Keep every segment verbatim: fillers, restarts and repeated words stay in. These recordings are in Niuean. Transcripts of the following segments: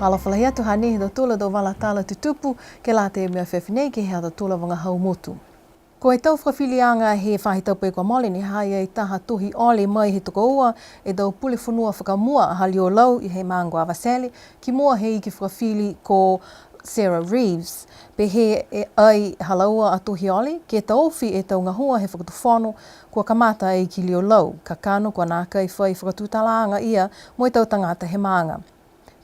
Alofa lahi atu, hanei e tau tala, tau vala tala tutupu ke lata mo e afiafi nei ke he ha tautolu a vagahau motu. Ko e tau fakafiliaga he faahi tapu kua mole ne ha ha i ai e taha tohi ole mai he tokoua e tau pule fonua fakamua ha Liolau he maaga ko Avatele, ki mua he iki fakafili ko Sarah Reeves. Pehē e ai ha laua a tohi ole, ke taofi e tau gahua he fakatufono kua kamata ai ki Liolau, kakano kua nākai fai fakatutalaaga ia mo e tau tagata he maaga.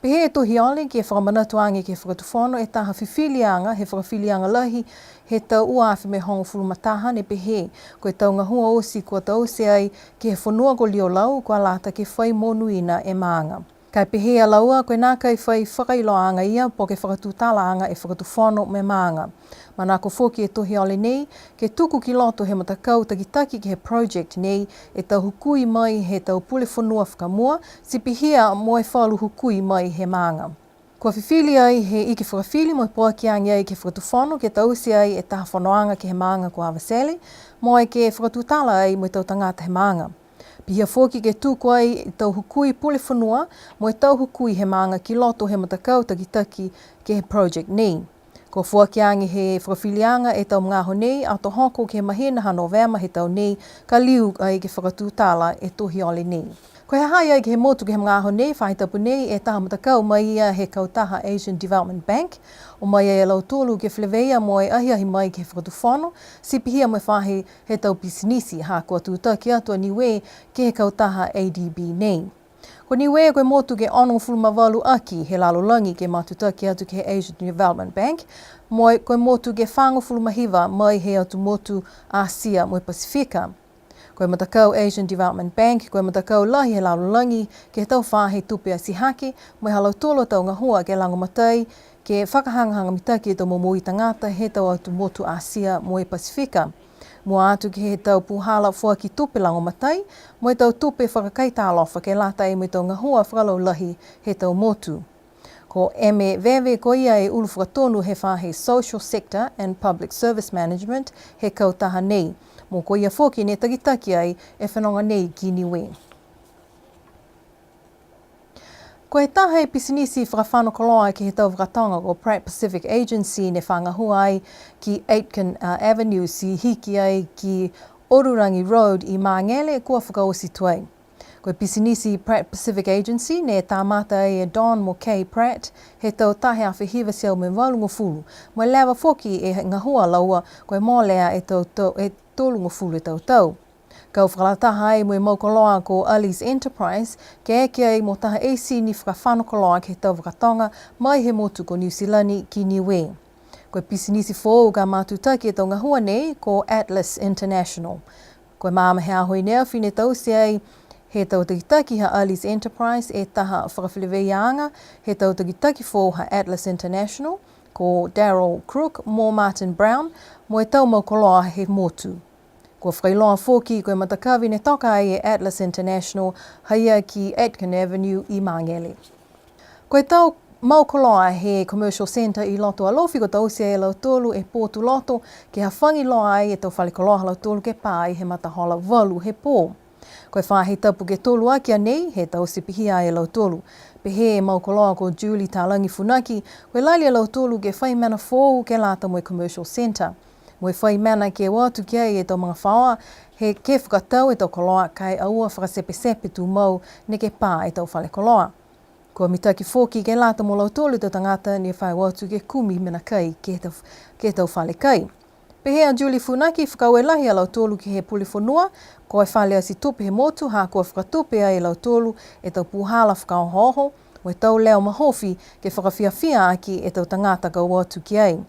Pehē e tohi ole, ke fakamanatu age ke he fakatufono e taha fifiliaga he fakafiliaga lahi he tau ua afe mo e hogofulu ma taha, ne pehē ko e tau gahua oti kua taute ai ke he fonua ko Liolau, kua lata ke fai monuina e maaga. Ka e pehē a laua, ko e nākai fai fakailoaaga ia po ke fakatutalaaga e fakatufono mo e maaga. Manako foki e tohi ole nei ke tuku ki loto he matakau takitaki ke he project nei e tau hukui mai he tau pule fonua fakamua, ti pihia mo e falu hukui mai he maaga. Kua fifili ai he iki fakafili mo e poaki age ai ke he fakatufono ke taute ai e taha fonoaga ke he maaga ko Avatele, mo e ke fakatutala ai mo e tau tagata he maaga. Pihia foki ke tuku ai e tau hukui pule fonua mo e tau hukui he maaga ki loto he matakau takitaki ke he project nei. Kua foaki age he fakafiliaga e tau magaaho nei, ato hoko ke he mahina ha Novema he tau nei, ka liu ai ke fakatutala e tohi ole nei. Ko e ha ha i ai ke he motu ke he magaaho nei, faahi tapu nei, e taha matakau mai ia he kautaha Asian Development Bank, o mai ai a lautolu ke feleveia mo e ahiahi mai ke he fakatufono, ti pihia mo e faahi he tau pisinisi, ha kua tutaki atu a Niue ke he kautaha A D B nei. Ko Niue ko e motu ke onogofulu ma valu aki he lalolagi ke matutaki atu ke he Asian Development Bank, mo e ko e motu ke fāgofulu ma hiva mai he atu motu Asia mo e Pasifika. Ko e matakau Asian Development Bank, ko e matakau lahi he lalolagi ke he tau faahi tupe atihake, mo e ha lautolu a tau gahua ke lagomatai, ke fakahagahaga mitaki e tau momoui tagata he tau atu motu Asia mo e Pasifika. Mua atu ke he tau puhala foaki tupe lagomatai, mo e tau tupe fakakaitalofa ke lata mo e tau gahua fakalaulahi he tau motu. Ko Eme Veve, ko ia e ulu fakatonu he faahi Social Sector and Public Service Management he kautaha nei. Mo ko ia foki ne takitaki ai e fenoga nei ki Niue. Ko e taha e pisinisi fakafano koloa ke he tau vakatoga ko Pratt Pacific Agency ne fa gahua ai ki Aitken, uh, Avenue ti hiki ai ki Orurangi Road i Māngere kua fakaoti tuai. Ko e pisinisi Pratt Pacific Agency ne tamata ai e Don mo Kay Pratt he tau taha e afe hiva e teau mo e valugofulu, mo e leva foki e gahua a laua ko e molea e tau, tau, e tolugofulu e tau tau. Kau fakalataha ai mo e mau koloa ko Ali's Enterprise, ke eke ai mo taha eseni fakafano koloa ke he tau vakatoga mai he motu ko Niu Silani ki Niue. Ko e pisinisi foou ka matutaki e tau gahua nei ko Atlas International. Ko e magaaho he aho i ne afi ne taute ai he tau takitaki ha Ali's Enterprise e taha fakafeleveiaaga he tau takitaki foou ha Atlas International, ko Daryl Crook mo Martin Brown, mo e tau mau koloa he motu. Kua fakailoa foki ko e matakavi ne toka ai e Atlas International, ha ia ki Aitken Avenue i Māngere. Ko e tau mau koloa he Commercial Centre i loto Alofi kua taute e lautolu e pō tuloto, ke hafagi loa ai e tau fale koloa ha lautolu ke pā ai he matahola valu he pō. Ko e faahi tapu ke tolu aki a nei, he taute pihia e lautolu. Pehē e mau koloa ko Julie Talagi Funaki, ko e lali a lautolu ke fai mena foou ke lata mo e Commercial Centre. Mo e fai mena ke o atu ki ai e tau magafaoa, he ke fakatau e tau koloa, ka e aua fakatepetepe tumau neke pā e tau fale koloa. Kua mitaki foki ke lata mo lautolu e tau tagata ne fa o atu ke kumi mena kai ke he tau, ke he tau fale kai. Pehē a Julie Funaki, fakaaue lahi a lautolu ke he pule fonua, ko e fale ati tupe he motu, ha kua fakatupe ai e lautolu e tau puhala fakaohooho, mo e tau leo mahofi ke fakafiafia aki e tau tagata ka o atu ki ai.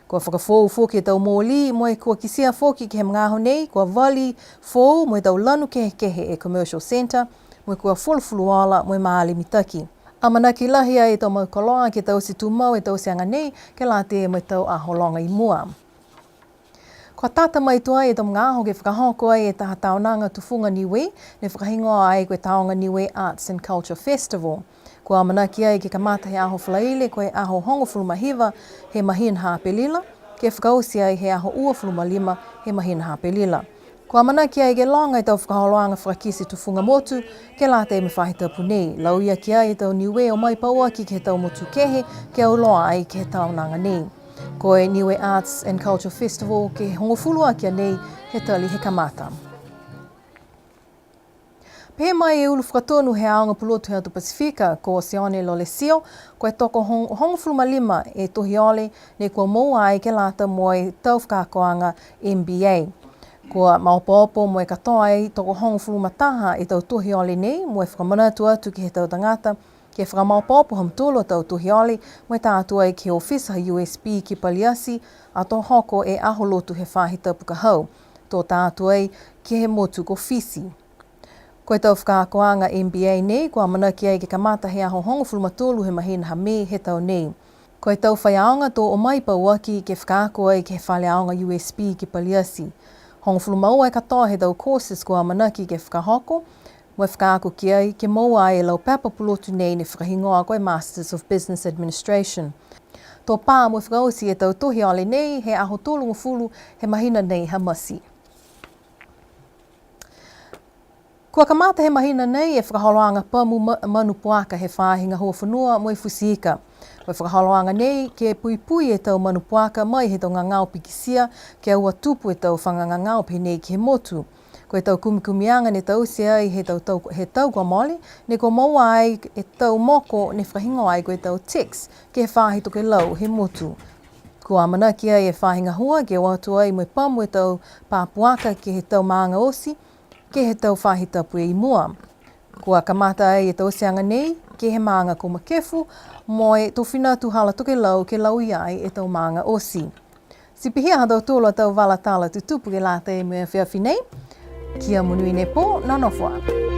Kua fakafoou foki e tau molī, mo e kua kitia foki ke he magaaho nei, kua vali foou mo e tau lanu kehekehe e Commercial Centre, mo e kua fulufuluola mo e maali mitaki. Amanaki lahi ai e tau mau koloa ke taute tumau e tauteaga nei, ke lata mo e tau aho loga i mua. Kua tata mai tuai e tau magaaho ke fakahoko ai e taha taonaga tufuga Niue, ne fakahigoa ai ko e Taoga Niue Arts and Culture Festival. Kua amanaki ai ke kamata he aho Falaile, ko e aho hogofulu ma hiva he mahina ha Apelila, ke fakaoti ai he aho uafulu ma lima he mahina ha Apelila. Kua amanaki ai ke loga e tau fakaholoaga fakakite tufuga motu, ke lata mo e faahi tapu nei. Lauia ki ai e tau Niue o mai pauaki ke he tau motu kehe, ke auloa ai ke he taonaga nei. Ko e Niue Arts and Culture Festival ke hogofulu aki a nei he tali he kamata. Pehē mai e ulu fakatonu he aoga pulotu he atu Pasifika, ko Sione Lolesio, ko e toko hon-, hogofulu ma lima e tohi ole ne kua moua ai ke lata mo e tau fakaakoaga M B A. Kua maopoopo mo e katoa ai toko hogofulu ma taha e tau tohi ole nei, mo e fakamanatu atu ke he tau tagata, ke fakamaopoopo ha mutolu a tau tohi ole, mo e tā atu ai ke he ofisa ha U S P ki Paliati, ato hoko e aho lotu he faahi tapu ka hau, to tā atu ai ke he motu ko Fisi. Ko e tau fakaakoaga M B A nei, kua amanaki ai ke kamata he aho hogofulu ma tolu he mahina ha Me he tau nei. Ko e tau faiaoga to o mai pauaki ke fakaako ai ke he fale aoga U S P ki Paliati. Hogofulu ma ua e katoa he tau courses kua amanaki ke fakahoko, mo e fakaako ki ai, ke moua ai e lau pepa pulotu nei ne fakahigoa ko e Masters of Business Administration. To pā mo e fakaoti e tau tohi ole nei he aho tolugofulu he mahina nei ha Mati. Kua kamata he mahina nei e fakaholoaga pamu ma-, manu puaka he faahi gahua fonua mo e futi ika. Ko e fakaholoaga nei ke puipui e tau manu puaka mai he tau gagao pikitia, ke ua tupu e tau faga gagao pehē nei ke he motu. Ko e tau kumikumiaga ne taute ai he tau, tau, he tau kua mole, ne kua moua ai e tau moko ne fakahigoa ai ko e tau ticks, ke he faahi tokelau he motu. Kua amanaki ai e faahi gahua ke o atu ai mo e pamu e tau pā puaka ke he tau maaga oti, ke he tau faahi tapu i mua. Kua kamata ai e tauteaga nei ke he maaga ko Makefu, mo e to fina atu hala tokelau ke lauia ai e tau maaga oti. Ti pihia ha tautolu a tau vala tala tutupu ke lata mo e afiafi nei. Kia monuina e pō, nonofo ā.